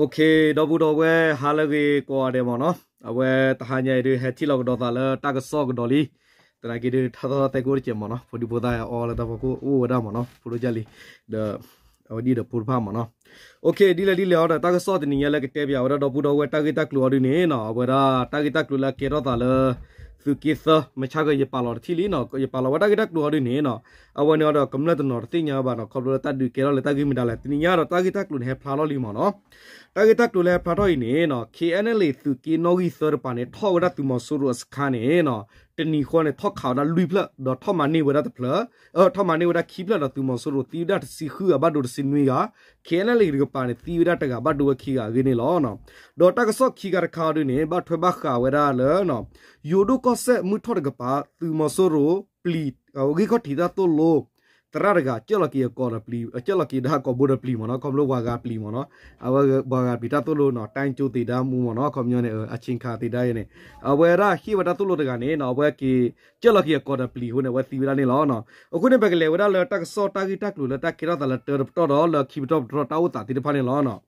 ဒီပုၢ်ဒီဝဲၢ် ဟါလၢအဂ့ၤကိးဂၤဒဲးမ့ၢ်နီၤ, အဝဲတဟါညါအံၤဒုး ဟဲထံၣ်လိာ်ကဒီးသးလၢတၢ်ကစီၣ်ကဒီးလံ. သနာ်က့ဒုး ထါထီၣ်သဲကိးတကဲးမ့ၢ်နီၤ, ဖိဒံဖိသၣ်အီၤလၢတၢ်ဖီခိၣ် အိၣ်ဝဲဒၣ်မ့ၢ်နီၤ, ဖိဒိၣ်ကၢ်လံ, ဒီး အဝဲဒ်ဒီးဖိတဖၣ်မ့ၢ်နီၤ. ဒ်လဲၣ်ဒ်လဲၣ်အီၤဒီး တၢ်ကစီၣ်တနံၤညါလၢကတဲပၠးဝဲဒၣ်ဒီပုၢ်ဒီဝဲၢ်တၢ်ဂ့ၢ်တၢ်ကျိၤအီၤဒုးန့ၣ်နီၤ, အဝဲဒၣ်တၢ်ဂ့ၢ်တၢ်ကျိၤလၢအကဲထီၣ်သးလၢ သုးက့သၢ မ့ၢ်ဆါကယပာ်လီၤတထံၣ်လံနီၤ, ယပာ်လီၤဝဲတၢ်ဂ့ၢ်တၢ်ကျိၤအီၤဒုးန့ၣ်နီၤ, အဝဲန့ၣ်အီၤဒီးကမျၢၢ်တနီၤတသ့ၣ်ညါဘၣ်နီၤ, ခီဖျိလၢတၢ်ဒုးကဲထီၣ်လၢတၢ်ဂ့ၢ်မတၤလဲၣ်, တနံၤညါဒီးတၢ်ဂ့ၢ်တၢ်ကျိၤန့ၣ် ဟဲဖျါထီၣ်လံမ့ၢ်နီၤ. တၢ်ဂ့ၢ်တၢ်ကျိၤလၢဟဲဖျါထီၣ်အံၤန့ၣ်နီၤ, ခ့ၣ်အဲၣ်ၣ်လ့ၣ် သုးက့နီၣ်ဂံၢ်သၢတကပၤန့ၣ် ထီၣ်ဝဲဒၣ်သုးမီၤစိရိၤအစခါန့ၣ်နီၤ, တနံၤဃီန့ၣ် ထီၣ်ခးဝဲဒၣ်လွံၢ်ဖျၢၣ် ဒီးထီၣ်မၤန့ၢ်ဝဲဒၣ်တဖျၢၣ်, ထီၣ်မၤန့ၢ်ဝဲဒၣ်ခံဖျၢၣ်ဒီးသုးမီၤစိရိၤသံဝဲဒၣ်တဆံဃုဂၤ ဘၣ်ဒိတဆံနွံဂၤ, ခ့ၣ်အဲၣ်ၣ်လ့ၣ်တကပၤန့ၣ် သံဝဲဒၣ်တဂၤ ဘၣ်ဒိဝဲခံဂၤအဂ့ၢ်န့ၣ်လီၤ. ဒီးတၢ်ကစီၣ်ခံခါတခါအီၤဒုးန့ၣ် ဘၣ်ထွဲဘၣ်ဃးဝဲဒၣ်လၢ ယိၤဒိၣ်ကီၢ်စဲၣ်မုၢ်ထီၣ်တကပၤ သုးမီၤစိရိၤပျံၤ ဂံၢ်ခီၣ်ထံးတၢ်သိၣ်လိ သရၣ်တဂၤ ကၢၢ်လီၤက့ၤအကိာ်ဒီးပျံၤ, ကၢၢ်လီၤက့ၤဒၣ်ကိာ်ဘိဒီးပျံၤမ့ၢ်နီၤ, ခီဖျိပှၤဂၤပျံၤမ့ၢ်နီၤ, အဝဲပှၤဂၤပျံၤတၢ်သိၣ်လိနီၤ, တၢ်ကၠိသ့ၣ်ဒါမူမ့ၢ်နီၤ, ခီပညီန့ၣ် အဆ့ခါသ့ၣ်ဒါယဲန့ၣ်, အဝဲဒၣ်ဟ့ၣ်ဝဲတၢ်သိၣ်လိတဂၤန့ၣ်နီၤ, အဝဲက့ၤ ကၢၢ်လီၤက့ၤအကိာ်ဒီးပျံၤအဃိန့ၣ် အဝဲသံဝဲဒၣ်န့ၣ်လီၤ. အဃိန့ၣ် ပကလဲၤဝဲဒၣ်လၢတၢ်ကစီၣ်တၢ်ဂ့ၢ်တၢ်ကျိၤလၢတၢ်ကဲထီၣ်သးလၢတၢတပတီၢ်ဒီးလၢခံပတီၢ်ပတီၢ်တၢ်အိၣ်သးသ့ၣ်တဖၣ်န့ၣ်လီၤ.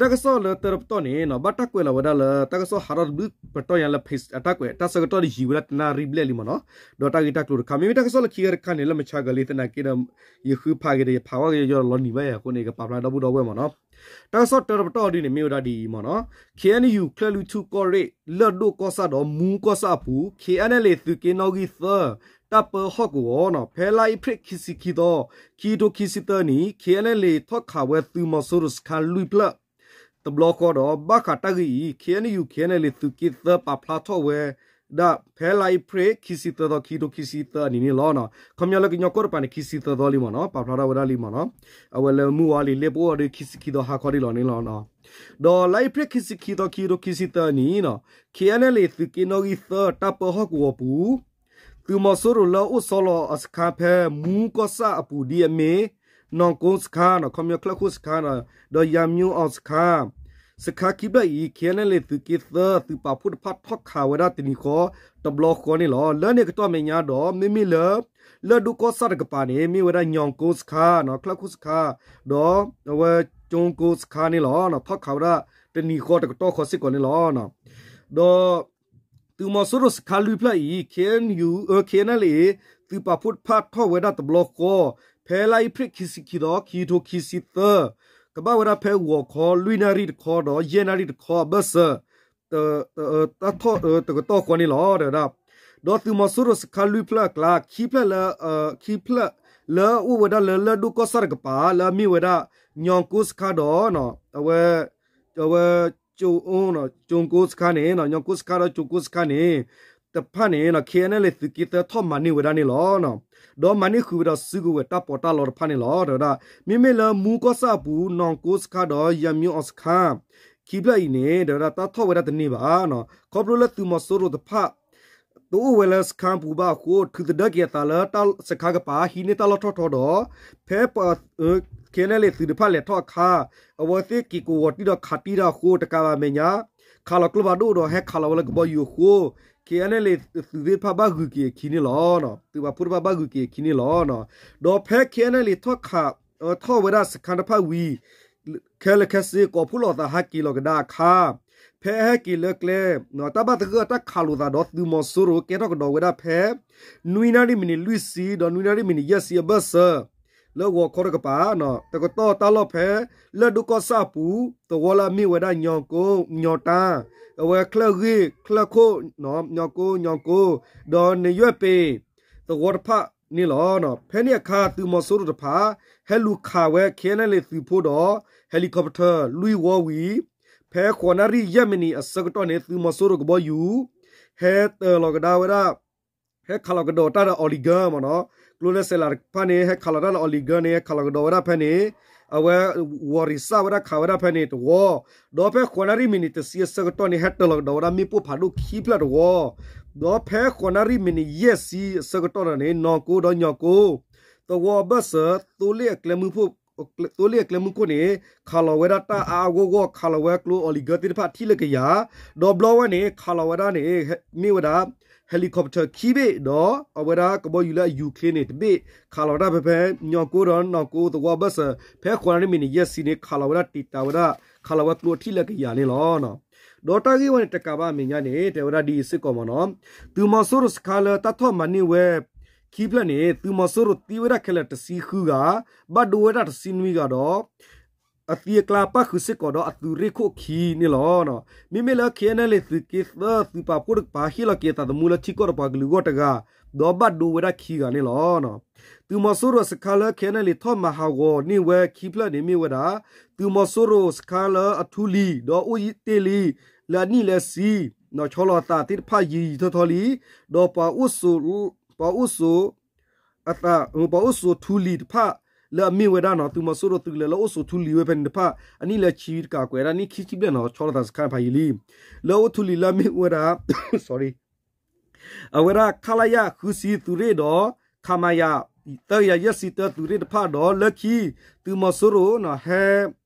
တၢ်ကစီၣ်လၢတၢတပတီၢ်န့ၣ်နီၤ, ဘၣ်တၢ်ကွဲးလီၤဝဲဒၣ်လၢတၢ်ကစီၣ်ဟးထီၣ်တဘျုးပတီၢ်ညါလၢ page အတၢ်ကွဲးတၢ်ဆၢကတီၢ်ဒီးယံာ်ဝဲဒၣ်တနၣ်ရံၣ်ဘျဲၣ်လံမ့ၢ်နီၤ, ဒီးတၢ်ဂ့ၢ်တၢ်ကျိၤတခါ မ့မ့ၢ်တၢ်ကစီၣ်လၢခံခါတခါန့ၣ် လၢမုၢ်ဆါဂၤလံသနာ်က့ဒီး ယဃုဖးက့ၤဒီး ယဖးဝဲက့ၤယီၤလီၤနံၤဘၣ်ယဲအဃိန့ၣ် ယကပာ်ဖျါဒီပုၢ်ဒီဝဲၢ်မ့ၢ်နီၤ. တၢ်ကစီၣ်တၢတပတီၢ်ဒ်န့ၣ် မ့ၢ်ဝဲဒၣ်ဒ်အံၤမ့ၢ်နီၤ, ခ့ၣ်အဲၣ်ယူၣ် ချၢၣ်လွံၢ်ထူၣ်ကီၢ်ရ့ၣ် လၢၢ်ဒိၣ်ကီၢ်ဆၣ်ဒီးမူကီၢ်ဆၣ်အပူၤ ခ့ၣ်အဲၣ်လ့ၣ် သုးက့နီၣ်ဂံၢ်သၢ တၢ်ပၢဟီၣ်ကဝီၤနီၤ, ဖဲလါအ့ဖြ့ၣ်ခံဆံခံသီ ခံကထိခံဆံသၢနံၣ် ခ့ၣ်အဲၣ်လ့ၣ် ထီၣ်ခးဝဲသုးမီၤစိရိၤစခါလွံၢ်ဖျၢၣ် တဘျီဃီဒီး ဘၣ်ဃးတၢ်ဂ့ၢ်အံၤ ခ့ၣ်အဲၣ်ယူၣ် ခ့ၣ်အဲၣ်လ့ၣ် သုးက့သၢပာ်ဖျါထီၣ်ဝဲဒၣ် ဖဲလါအ့ဖြ့ၣ်ခံဆံသၢသီ ခံကထိခံဆံသၢအနံၤန့ၣ်လီၤ. ခီပညီလၢကညီကီၢ်တပၤန့ၣ် ခံဆံသၢသီလံမ့ၢ်နီၤ, ပာ်ဖျါထီၣ်ဝဲဒၣ်လံမ့ၢ်နီၤ, အဝဲလၢမုၢ်ဝါလံာ်လ့ၣ်ပအိၣ်ဒီး ခံဆံခံသီဟါခီဒ်လီၤန့ၣ်လီၤ. ဒီးလါအ့ဖြ့ၣ်ခံဆံခံသီ ခံကထိခံဆံသၢအနံၤနီၤ, ခ့ၣ်အဲၣ်လ့ၣ် သုးက့နီၣ်ဂံၢ်သၢ တၢ်ပၢဟီၣ်ကဝီၤပူၤ သုးမီၤစိရိၤလၢအအိၣ်ဆီလီၤအစခါဖဲ မူကီၢ်ဆၣ်အပူၤဒ်အမ့ၢ် နီၢ်ကိစခါနီၤ, ခီပညီချၢၣ်ခိၣ်စခါနီၤ, ဒီးယၤမၠိအီၤစခါ, စခါခံဖျၢၣ်အံၤ ခ့ၣ်အဲၣ်လ့ၣ် သုးက့သၢ သုးပာ်ဖှိၣ်တဖၣ်ထီၣ်ခးဝဲဒၣ်တနံၤဃီ တဘျီဃီန့ၣ်လီၤ. လၢန့ၣ်ကတီၢ်မဲာ်ညါဒီး မ့မ့ၢ်လၢ လၢၢ်ဒိၣ်ကီၢ်ဆၣ်တကပၤန့ၣ် မ့ၢ်ဝဲဒၣ် ညီၣ်ကိစခါနီၤ, ချၢၣ်ခိၣ်စခါ, ဒီးအဝဲ ကၠိကိစခါန့ၣ်လီၤ. ထီၣ်ခးဝဲဒၣ်တနံၤဃီတကတီၢ်ဃီစ့ၢ်ကီးန့ၣ်လီၤ. ဒီး သုးမီၤစိရိၤစခါလွံၢ်ဖျၢၣ်အံၤ ခ့ၣ်အဲၣ်ယူၣ် ခ့ၣ်အဲၣ်လ့ၣ် သုးပာ်ဖှိၣ်တဖၣ်ထီၣ်ဝဲဒၣ်တဘျီဃီ ဖဲလါအ့ဖြ့ၣ်ခံဆံခံသီ ခံကထိခံဆံသၢ ကဘၣ်ဝဲဒၣ်ဖဲဂီၤခီ လွံၢ်နၣ်ရံၣ်တခီဒီး ယဲၢ်နၣ်ရံၣ်တခီအဘၢၣ်စၢၤ တၢ်ထီၣ်တကတီၢ်ဃီန့ၣ်လီၤ. ဒီးသုးမီၤစိရိၤစခါလွံၢ်ဖျၢၣ်အကျါ ခံဖျၢၣ်လၢ ခံဖျၢၣ်လၢအအိၣ်ဝဲဒၣ်လၢလၢၢ်ဒိၣ်ကီၢ်ဆၣ်တကပၤ လၢအမ့ၢ်ဝဲဒၣ် ညီၣ်ကိစခါဒီး အဝဲ အဝဲ ကၠိ ကၠိကိစခါန့ၣ် ညီၣ်ကိစခါဒီးကၠိကိစခါန့ၣ် တဖၣ်န့ၣ် ခ့ၣ်အဲၣ်လ့ၣ် သုးက့သၢထီၣ်မၤန့ၢ်ဝဲဒၣ်န့ၣ်လီၤ. ဒီးမၤန့ၢ်ဃုာ်ဝဲဒီးစုကဝဲၤတၢ်ပီးတၢ်လီတဖၣ်န့ၣ်လီၤ. တဲဝဲဒၣ် မ့မ့ၢ်လၢမူကီၢ်ဆၣ်အပူၤ နီၢ်ကိစခါဒီးယၤမၠိအီၤစခါ ခံဖျၢၣ်အံၤန့ၣ် တဲဝဲဒၣ်တၢ်ထီၣ်ဝဲဒၣ်တန့ၢ်ဘၣ်. ခီဖျိလၢသုးမီၤစိရိၤတဖၣ် တအိၣ်ဝဲလၢစခါပူၤဘၣ်အဃိ ထုးသဒၢက့ၤအသးလၢတၢ်စခါကပၤ ဟံးန့ၢ်တၢ်လီၢ်ထီၣ်ထီဒီး ဖဲ ခ့ၣ်အဲၣ်လ့ၣ် သုးတဖၣ်လဲၤထီၣ်အခါ အဝဲသ့ၣ်က့ၤကဝီၤတံၢ်ဒီးခးတံၢ်တၢ်အဃိ တကးဘၣ်မဲာ်ညါ ခးလီၤကျိဖးဒိၣ်ဒီးဟဲခးလီၤဝဲလၢကဘီယူၤအဃိ ခ့ၣ်အဲၣ်လ့ၣ် သုးသ့ၣ်တဖၣ်ဘၣ်ဂုာ်က့ၤအခံန့ၣ်လီၤ. သုးပာ်ဖှိၣ်တဖၣ်ဘၣ်ဂုာ်က့ၤအခံန့ၣ်လီၤ. ဒီးဖဲခ့ၣ်အဲၣ်လ့ၣ်ထီၣ်ခး ထီၣ်ဝဲဒၣ်စခါတဖၣ်ဝံၤ ခဲလၢာ်ခဲဆ့ ကိးဖှိၣ်လိာ်သးဟးက့ၤလီၤကဒါအခါ ဖဲဟဲက့ၤလၢကျဲ တၢ်ဘၣ်သဂၢၢ်တၢ်ခးလိာ်သးဒီးသုးမီၤစိရိၤကဲထီၣ်ကဒီးဝဲဒၣ်ဖဲ နွံနၣ်ရံၣ်မံးနံးလွံၢ်ဆံ ဒီးနွံနၣ်ရံၣ်မံးနံးယဲၢ်ဆံအဘၢၣ်စၢၤ လၢဂီၤခီတကပၤ တကတီၢ်တၢ်လီၢ်ဖဲ လၢၢ်ဒိၣ်ကီၢ်ဆၣ်အပူၤ သဝီလၢအမ့ၢ်ဝဲဒၣ် ညီၣ်ကိ ညီၣ်တၢ် အဝဲချၢၣ်ဂ့ၢ် ချၢၣ်ခိၣ် ညီၣ်ကိ ညီၣ်ကိ ဒီးနရွဲၣ်ပ့ၤ သဝီတဖၣ်န့ၣ်လီၤ. ဖဲန့ၣ်အခါ သုးမီၤစိရိၤတဖၣ် ဟဲလူၤခးဝဲ ခ့ၣ်အဲၣ်လ့ၣ် သုးဖိဒီး helicopter လွံၢ်ဝီဝံၤ ဖဲဃိးနၣ်ရံၣ်ယဲၢ်မံးနံးအဆၢကတီၢ်န့ၣ် သုးမီၤစိရိၤကဘီယူၤ ဟဲတၢၤလီၤကဒါဝဲဒၣ် ဟဲခးလီၤကဒီးတၢ်ဒီး illegal မ့ၢ်နီၤ, ကျိလၢစဲးလးတဖၣ်န့ၣ် ဟဲခးလီၤတၢ်ဒီး illegal န့ၣ် ဟဲခးလီၤကဒီးဝဲဒၣ်ဖဲန့ၣ် အဝဲ ဝီၤရံးစၢ်ဝဲဒၣ်ခးဝဲဒၣ်ဖဲန့ၣ်တဝီ, ဒီးဖဲဃိးနၣ်ရံၣ်မံးနံးတဆံအဆၢကတီၢ်န့ၣ် ဟဲတၢၤလီၤကဒီးဝဲဒၣ်မ့ၣ်ပိၢ်ဖးဒိၣ်ခံဖျၢၣ်တဝီ, ဒီးဖဲဃိးနၣ်ရံၣ်မံးနံးယဲၢ်ဆံအဆၢကတီၢ်န့ၣ် နီၢ်ကိဒီးညီၣ်ကိ သဝီအဘၢၣ်စၢၤ သိလ့ၣ်အကျဲမုၢ်ခိၣ်န့ၣ် ခးလီၤဝဲဒၣ်တၢ်အါအါဂီၢ်ဂီၢ် ခးလီၤဝဲကျိ illegal သ့ၣ်တဖၣ်ထံၣ်လၢကယၤ, ဒီးဘျီဝဲန့ၣ် ခးလီၤဝဲဒၣ်န့ၣ် မ့ၢ်ဝဲဒၣ် helicopter ခံဘ့ၣ် ဒီးအဝဲဒၣ်ကဘီယူၤလၢအယူၤချ့န့ၣ်တဘ့ၣ် ခးလီၤဝဲဒၣ်ဖဲဖဲ ညီၣ်ကိဒီးနီၢ်ကိသဝီအဘၢၣ်စၢၤ ဖဲဃိးနၣ်ရံၣ်မံးနံးယဲၢ်ဆံန့ၣ် ခးလီၤဝဲဒၣ်တံာ်တာ်ဝဲဒၣ် ခးလီၤဝဲကျိအထံၣ်လၢကယၤန့ၣ်လီၤ. ဒီးတၢ်ဂ့ၢ်ဝဲန့ၣ်တကးဘၣ်အမဲာ်ညါန့ၣ် တဲဝဲဒၣ်ဒ်အံၤစ့ၢ်ကီးမ့ၢ်နီၤ, သုးမီၤစိရိၤစခါလၢတၢ်ထီၣ်မၤန့ၢ်ဝဲခံဖျၢၣ်န့ၣ် သုးမီၤစိရိၤသံဝဲဒၣ်ခဲလၢာ်တဆံဃုဂၤ, ဘၣ်ဒိဝဲဒၣ်တဆံနွံဂၤဒီး အသံအကျါပၣ်ဃုာ်စ့ၢ်ကီးဒီးအသုးရ့ၣ်ခိၣ်ခံန့ၣ်လီၤ. မ့မ့ၢ်လၢ ခ့ၣ်အဲၣ်ယူၣ်အ့ၣ် သုးက့သၢ သုးပာ်ဖှိၣ်တကပၤ ဟ့ၣ်လီၤက့ၤအသးသမူလၢထံကီၢ်တပှၤကလုာ်အဂီၢ်တဂၤ, ဒီးဘၣ်ဒိဝဲဒၣ်ခံဂၤန့ၣ်လီၤ. သုးမီၤစိရိၤစခါလၢ ခ့ၣ်အဲၣ်ယူၣ်အ့ၣ် ထီၣ်မၤဟးဂီၤန့ၢ်ဝဲခံဖျၢၣ်န့ၣ်မ့ၢ်ဝဲဒၣ် သုးမီၤစိရိၤစခါလၢအထူလံၤ ဒီးအိၣ်တ့ၢ်လံ လၢအနံၣ်လၢအဆံ ဆီလီၤအသးသ့ၣ်တဖၣ်ယံာ်ယံာ်ထီၣ်ထီၣ်လံ, ဒီးပှၤအိၣ်ဆိး ပှၤအိၣ်ဆိး အသး ပှၤအိၣ်ဆိးထူလံၤတဖၣ် လၢအမ့ၢ်ဝဲဒၣ်နီၤ သုးမီၤစိရိၤသုးကလၢၤလၢအိၣ်ဆိးထူလံၤဝဲဖဲန့ၣ်တဖၣ် အနံၣ်လၢဆံတကးကွဲးဒၣ်နံၣ်ခံဆံဘျဲၣ်နီၤ ဆီလီၤသးစခါဖးယံာ်လံ, လၢအိၣ်ထူလံၤလၢအမ့ၢ်ဝဲဒၣ် sorry အဝဲဒၣ် ခလရ ဃုဆံသုးရ့ၣ်ဒီး ခမရ သၢကယၤယဲၢ်ဆံတၢသုးရ့ၣ်တဖၣ်ဒီး လၢခံ သုးမီၤစိရိၤ ဟဲ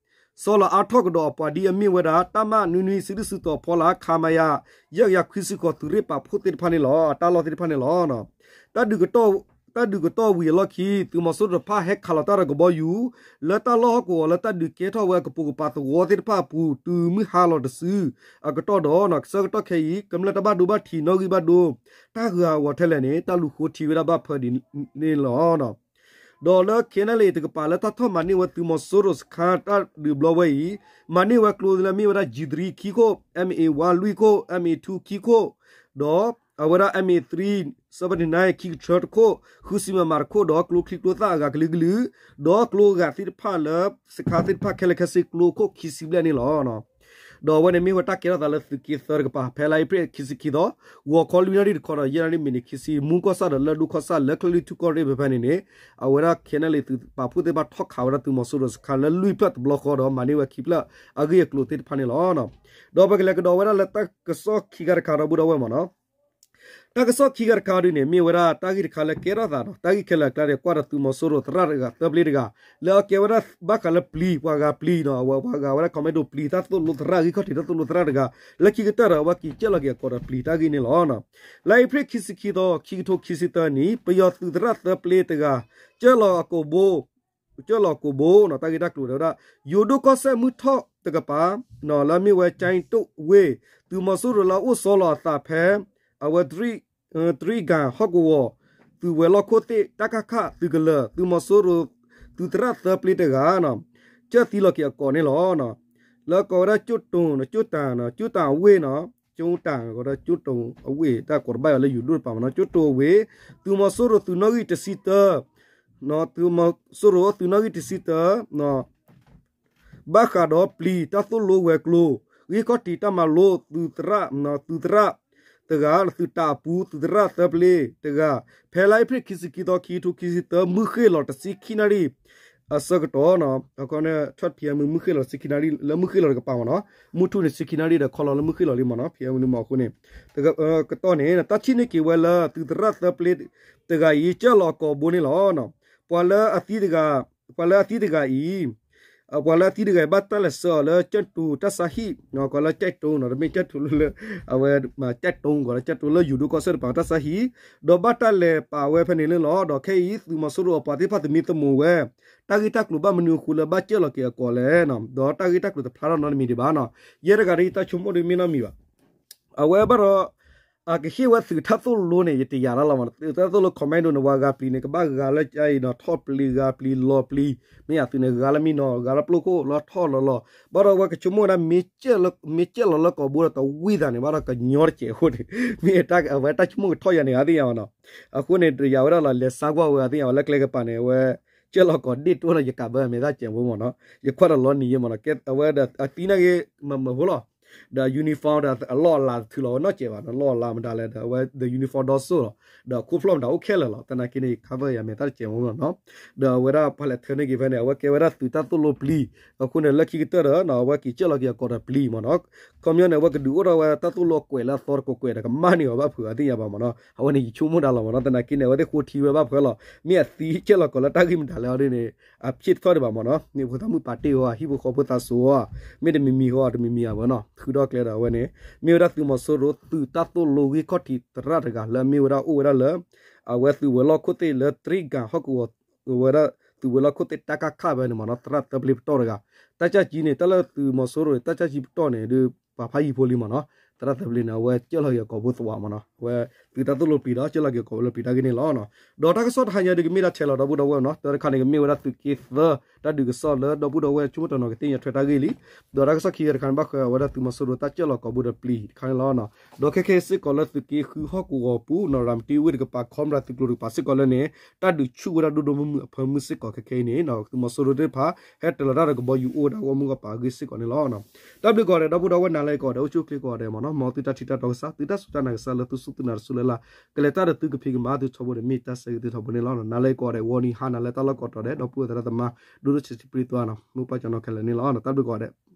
ဆီလီၤအါထီၣ်ကဒီးအပှၤဒ်အမ့ၢ်ဝဲဒၣ် တပ်မ နွံနွံ စုဒုၣ်စုတီၤဖီလာ် ခမရ ယဲၢ်ကယၤခွံဆံဃိးသုးရ့ၣ်ပာ်ဖှိၣ်သ့ၣ်တဖၣ်န့ၣ်လီၤ. အတၢ်လီၢ်သ့ၣ်တဖၣ်န့ၣ်လီၤ. တၢ်ဒုးကတီၢ် တၢ်ဒုးကတီၢ်ဝံၤအလီၢ်ခံ သုးမီၤစိရိၤတဖၣ်ဟဲခးလီၤတၢ်ဒီးကဘီယူၤ လၢတၢ်လီၢ်ဟီၣ်ကဝီၤလၢတၢ်ဒုးကဲထီၣ်ဝဲအကပိာ်ကပၤသဝီသ့ၣ်တဖၣ်အပူၤ တုၤမုၢ်ဟါလီၤတစု အကတီၢ်ဒီး ဆၢကတီၢ်ခဲအံၤ ကမျၢၢ်တၢ်ဘၣ်ဒိဘၣ်ထံးနီၣ်ဂံၢ်ဘၣ်ဒိ တၢ်ဂုၤအဂီၤထဲလဲၣ်န့ၣ် တၢ်လူၤဃိထံဝဲဒၣ်ဘၣ်ဖၢဒ်န့ၣ်လီၤ. ဒီးလၢ ခ့ၣ်အဲၣ်ယူၣ်အ့ၣ် တကပၤလၢတၢ်ထီၣ်မၤန့ၢ်ဝဲသုးမီၤစိရိၤစခါတၢ်ဒုးဘျီဝဲအံၤ မၤန့ၢ်ဝဲကျိလၢမ့ၢ်ဝဲဒၣ် G three ခံခိၣ်, M A one လွံၢ်ခိၣ်, M A two ခံခိၣ်, ဒီးအဝဲဒၣ် M A three seventy-nine ခံကထၢတခိၣ်, ဃုဆံ မမ တခိၣ် ဒီးကျိချံကျိသၣ်အဂၤကလုာ်ကလုာ်, ဒီးကျိဂၤသ့ၣ်တဖၣ်လၢ စခါသ့ၣ်တဖၣ်ခဲလၢာ်ခဲဆ့ကျိခိၣ်ခံဆံဘျဲၣ်န့ၣ်လီၤ. ဒီးအဝဲန့ၣ်မ့ၢ်ဝဲတၢ်ကဲထီၣ်သးလၢသုးက့သၢတကပၤ ဖဲလါအ့ဖြ့ၣ်ခံဆံခံသီ ဂီၤခီလွံၢ်နၣ်ရံၣ်တခီဒီး ယဲၢ်နၣ်ရံၣ်မံးနံးခံဆံ မူကီၢ်ဆၣ်ဒီးလၢၢ်ဒိၣ်ကီၢ်ဆၣ်လၢချၢၣ်လွံၢ်ထူၣ်ကီၢ်ရ့ၣ်ဖဲဖဲန့ၣ်န့ၣ် အဝဲဒၣ် ခ့ၣ်အဲၣ်ယူၣ်အ့ၣ် သုးပာ်ဖှိၣ်သ့ၣ်တဖၣ်ထီၣ်ခးဝဲဒၣ်သုးမီၤစိရိၤစခါလၢလွံၢ်ဖျၢၣ်တဘျီဃီဒီး မၤန့ၢ်ဝဲခံဖျၢၣ်အဂ့ၢ်အကျိၤသ့ၣ်တဖၣ်န့ၣ်လီၤ. ဒီးပကလဲၤကဒီးဝဲဒၣ်လၢတၢ်ကစီၣ်ခံခါတခါဒီပုၢ်ဒီဝဲၢ်မ့ၢ်နီၤ တၢ်ကစီၣ်ခံခါတခါဒ်န့ၣ် မ့ၢ်ဝဲဒၣ်တၢ်ဂ့ၢ်တခါလၢကဲထီၣ်သးဒီး တၢ်ဂ့ၢ်ခဲလၢာ်အကျါန့ၣ် ကွၢ်ဒီးသုးမီၤစိရိၤသရၣ်တဂၤ သၢပျ့တဂၤ လၢအကဲဝဲဒၣ်ဘၣ်ဃးလၢပျံၤ ပှၤဂၤပျံၤနီၤ အဝဲပှၤဂၤဝဲဒၣ် commando ပျံၤ တၢ်သိၣ်လိသရၣ်ဂံၢ်ခီၣ်ထံးတၢ်သိၣ်လိသရၣ်တဂၤ လၢခံကတၢၢ်ဒီးအဝဲက့ၤကၢၢ်လီၤက့ၤအကိာ်ဒီးပျံၤတၢ်ဂ့ၢ်န့ၣ်လီၤ. လါအ့ဖြ့ၣ်ခံဆံခံသီ ခံကထိခံဆံသၢနံၣ် ပယီၤသုးသရၣ်သၢပျ့တဂၤ ကၢၢ်လီၤအကိာ်ဘိ ကၢၢ်လီၤကိာ်ဘိနီၤ တၢ်ဂ့ၢ်တၢ်ကျိၤတဲဝဲဒၣ် ယိၤဒိၣ်ကီၢ်စဲၣ်မုၢ်ထီၣ်တကပၤ လၢအမ့ၢ်ဝဲ ကၠဲၣ်တိၣ်ဝ့ၢ် သုးမီၤစိရိၤလၢအအိၣ်ဆီလီၤအသးဖဲ အဝဲ တြံၣ်ဂၤဟီၣ်ကဝီၤ သုးဝဲၤလီၢ်ခိၣ်သ့ၣ် တၢ်ခးခးသုးကလၢၤ သုးမီၤစိရိၤ သုးသရၣ်သၢပျ့တဂၤ ကၢၢ်သံလီၤက့ၤအကိာ်န့ၣ်လီၤ. လၢကိးဝဲဒၣ်ကၠိၣ်တိၤ ကၠိၣ်တၢ် ကၠိၣ်တၢ်အဝ့ၢ်နီၤ ကၠိၣ်တၢ် ကီးဝဲဒၣ်ကၠိၣ်တိၤအဝ့ၢ် တၢ်ကိးတဘၣ်အီၤလၢယိၤဒိၣ်တပၤမ့ၢ်နီၤ ကၠိၣ်တိၤအဝ့ၢ် သုးမီၤစိရိၤသုးနီၣ်ဂံၢ်တဆံတၢ သုးမီၤစိရိၤသုးနီၣ်ဂံၢ်တဆံတၢ ဘၣ်ဃးဒီးပျံၤတၢ်သိၣ်လိဝဲၤကျိၤ ဂံၢ်ခီၣ်ထံးတၢ်မၤလိ သုးသရၣ် သုးသရၣ်တဂၤ သုးတၢ်အပူၤ သုးသရၣ်သၢပျ့တဂၤ ဖဲလါအ့ဖြ့ၣ်ခံဆံခံသီ ခံကထိခံဆံသၢ မုၢ်ဃ့ၢ်လီၤတဆံခံနၣ်ရံၣ် အဆၢကတီၢ် twelve P M မုၢ်ဃ့ၢ်လီၤတဆံခံနၣ်ရံၣ် လၢမုၢ်ဃ့ၢ်လီၤတကပၤမ့ၢ်နီၤ မုၢ်ထူၣ်န့ၣ် ဆံခံနၣ်ရံၣ်ဒီးခီလီၤလၢမုၢ်ဃ့ၢ်လီၤလံမ့ၢ်နီၤ ဖဲမနုၤမ့ၢ်အဃိန့ၣ် ကတီၢ်န့ၣ် တၢ်ထံၣ်န့ၢ်က့ၤဝဲလၢ သုးသရၣ်သၢပျ့တဂၤအံၤ ကၢၢ်လီၤအကိာ်ဘိန့ၣ်လီၤ. ပှၤလၢအသံတဂၤ ပှၤလၢအသံတဂၤအံၤ ပှၤလၢအသံတဂၤအံၤ ဘၣ်တၢ်လဲၤဆှၢအီၤလၢကၠဲၣ်တိၤတၢ်ဆါဟံၣ် ကီးလၢကၠဲၣ်တိၤနီၤ တမ့ၢ်ကၠဲၣ်တိၤလၢ အဝဲ ကၠဲၣ်တိၤကီးလၢကၠဲၣ်တိၤလၢယိၤဒိၣ်ကီၢ်စဲၣ်တပၤတၢ်ဆါဟံၣ် ဒီးဘၣ်တၢ်လဲၤပာ်ဝဲဖဲန့ၣ်လၢလီၤ. ဒီးခဲအံၤ သုးမီၤစိရိၤအပှၤသ့ၣ်တဖၣ်သမံသမိးဝဲ တၢ်ဂ့ၢ်တၢ်ကျိၤဘၣ်မနုၤအဃိလၢဘၣ်ကၢၢ်လီၤက့ၤအကိာ်လဲၣ် ဒီးတၢ်ဂ့ၢ်တၢ်ကျိၤတဖျါထီၣ်နီတမံၤဒံးဘၣ်နီၤ ယဲတဂၤဒ်တၢ်ဆိကမိၣ်ဒ်မ့ၢ်နီတမံၤဘၣ် အဝဲဘၣ်ဒီး အကဟ့ၣ်ဝဲသုးတၢ်သိၣ်လိန့ၣ် ယတယာ်ဒၣ်လီၤမး သုးတၢ်သိၣ်လိ commando န့ၣ် ပှၤဂၤပျံၤန့ၣ် ကဘၣ်ဂၤလၢအံၤနီၤ ထီၣ်ပျံၤဂၤပျံၤလီၤပျံၤ မ့ၢ်ယၤသုးန့ၣ် ဂၤလၢမံနီၤ ဂၤလၢပျိခိၣ်လီၤထီၣ်လီၤလီၤ ဘၣ်ဒီးအဝဲကဆိကမိၣ်ဝဲဒၣ် မ့ၢ်ကၢၢ်လီၤလၢကိာ်ဘိဒီးတဝံၣ်သးန့ၣ် ဘၣ်ဒီးကညီတစဲးအဃိန့ၣ် မ့ၢ်အဝဲတၢ်ဆိကမိၣ်ကထီၣ်ယၤန့ၣ် အသ့ၣ်ညါဘၣ်နီၤ အဃိန့ၣ် တယာ်ဝဲဒၣ်လီၤ လဲၤစါကွၢ်ဝဲအသ့ၣ်ညါဘၣ် လၢကျဲကပၤန့ၣ် အဝဲ ကၢၢ်လီၤကိာ်ဒ့ၣ်တိၢ်နီၤ ယကးဘၢမဲာ်သၣ်စဲးဖိမ့ၢ်နီၤ ယခွါဒီးလီၤနံၤယဲမ့ၢ်နီၤ အဝဲဒီးအသံနာ်က့ မမၢဖိလီၤ ဒီး uniform ဒီးအလီၢ်အလၤတထုးလီၤဝဲနီၢ်စဲးဘၣ်နီၤ လီၢ်အလၤမတၤလဲၣ်ဒီး အဝဲဒီး uniform ဒီစိၣ်လီၤ ဒီးခိၣ်ဖျီၣ်မတၤအိၣ်ခဲလၢာ်လီၤ သနာ်က့န့ၣ် ယကးဘၢယၤမဲာ်သၣ်တစဲးဖိမ့ၢ်နီၤ ဒီးအဝဲဒၣ်ပှၤလဲၤထၢန့ၢ်က့ၤဖဲန့ၣ် အဝဲကဲဝဲဒၣ်သုးတၢ်သိၣ်လိပျံၤ အဃိန့ၣ် လၢခံကတၢၢ်ဒီး အဝဲက့ၤကၢၢ်လီၤက့ၤအကိာ်ဒီးပျံၤမ့ၢ်နီၤ ခီပညီန့ၣ် အဝဲကဒုးအိၣ်ထီၣ်ဝဲတၢ်သိၣ်လိအကွဲးလၢအသီတကိးကွဲးဒီးကမၣ်န့ၢ်အီၤဘၣ်ဖုးအသ့ၣ်ညါဘၣ်မ့ၢ်နီၤ အဝဲန့ၣ်ယဆိကမိၣ်ဒၣ်လီၤမ့ၢ်နီၤ သနာ်က့န့ၣ် အဝဲသ့ၣ်ဃိထံဝဲဘၣ်ဖုးလီၤ မ့ၢ်အသံကၢၢ်လီၤကိာ်လၢတၢ်ဂ့ၢ်မတၤလဲၣ်အီၤဒ်န့ၣ် အဖြစ်တထီၣ်ဒံးဘၣ်မ့ၢ်နီၤ မ့ၢ်ဖိသၣ်မုၣ်ပာ်တ့ၢ်အီၤ ဟံၣ်ဖိဃီဖိသးစူၤအီၤ မ့ၢ်တမံၤမံၤဃီတမံၤမံၤအဝဲနီၤ ဃုထီၣ်ကျဲဒီးအဝဲန့ၣ် မ့ၢ်ဝဲဒၣ်သုးမီၤစိရိၤသုးတၢ်သိၣ်လိဂံၢ်ခီၣ်ထံးသရၣ်တဂၤလၢအမ့ၢ်ဝဲဒၣ်အိၣ်ဝဲဒၣ်လၢ အဝဲသုးဝဲၤလီၢ်ခိၣ်သ့ၣ်လၢတြံၣ်ဂၤဟီၣ်ကဝီၤ ဝဲဒၣ် သုးဝဲၤလီၢ်ခိၣ်သ့ၣ်တၢ်ကၢ်ခၣ်ဖဲန့ၣ်မ့ၢ်နီၤ သရၣ်သၢပျ့ပတီၢ်တဂၤ, တၢ်ကၢ်ကံန့ၣ် တၢ်လၢသုးမီၤစိရိၤန့ၣ် တၢ်ကၢ်ကံပတီၢ်န့ၣ် ဒုးပှၤဖးယံၤဖိလံမ့ၢ်နီၤ, သရၣ်သၢပျ့န့ၣ် အဝဲကၢၢ်လီၤက့ၤအကိာ်ဘိသဝးမ့ၢ်နီၤ, အဝဲသုးတၢ်သိၣ်လိပျံၤဒီး ကၢၢ်လီၤက့ၤအကိာ်ဘိလၢပျံၤတၢ်ဂ့ၢ်န့ၣ်လီၤ. ဒီးတၢ်ကစီၣ်တဟါညါဒုးကမ့ၢ်ဒၣ်ထဲလီၤ ဒီပုၢ်ဒီဝဲၢ်နီၤ, တၢ်တခါန့ၣ် ကမ့ၢ်ဝဲဒၣ်သုးက့သၢ တၢ်ဒုးကစီၣ်လၢဒီပုၢ်ဒီဝဲၢ်ဆိကမိၣ်တနီၤကသ့ၣ်ညါထွဲတၢ်ဂ့ၢ်လံ. ဒီးတၢ်ကစီၣ်ခံဂၤတခါန့ၣ် ဘၣ်ဃးဝဲဒၣ်သုးမီၤစိရိၤတၢ်ကၢၢ်လီၤကိာ်ဘိဒီးပျံၤတခါန့ၣ်လီၤ. ဒီးခဲခဲအံၤစ့ၢ်ကီးလၢသုးက့ဃုဟီၣ်ကဝီၤပူၤနီၤ ရၤမတံဝ့ၢ်တကပၤ ခီမရၤသုးကျိၤတကပၤစ့ၢ်ကီးလၢန့ၣ် တၢ်ဒုးဆူၣ်ဝဲဒၣ်ဒိၣ်ဒိၣ်မုၢ်မုၢ်အဖၢမုၢ်စ့ၢ်ကီးခဲခဲအံၤန့ၣ် သုးမီၤစိရိၤသ့ၣ်တဖၣ် ဟဲတၢၤလီၤတၢ်ဒီးကဘီယူၤအိၣ်ဝဲဒၣ်ဂီၢ်မုၢ်ဂီၢ်ပၤအဂ့ၢ်စ့ၢ်ကီးန့ၣ်လီၤ. တၢ်ဘျုးကိးဂၤဒဲး ဒီပုၢ်ဒီဝဲၢ်နၤလၢကိးဂၤဒဲး အိၣ်ဆူၣ်အိၣ်ချ့ကိးဂၤဒဲးမ့ၢ်နီၤ, မ်သုတၢ်ထံၣ်တၢ်တီကစၢ် သုတၢ်စူၢ်တၢ်နာ်ကစၢ်လၢသုစူၢ်သုနာ် သုစူၢ်လၢ်လၢ် ကလဲၤတၢ်ဒီးသုကဖံးကမၤသုထီဘိန့ၣ် မ့ၢ်တၢ်ဆၢဂ့ၤသုထီဘိန့ၣ်လီၤ. နၤလၢကိးဂၤဒဲး ဂီၤနံၤဟါနၤလၢတၢ်လီၢ်ကိးတီၤဒဲး ဒီပုၢ်ဝဲၢ်သရၣ်သမါ ဒိၣ်ဒိၣ်ဆံးဆံးပြံသွါနီၤ, မိၢ်ပၢ်ကၠီနီၤခဲလၢာ်န့ၣ်လီၤ. တၢ်ဘျုးကိးဂၤဒဲး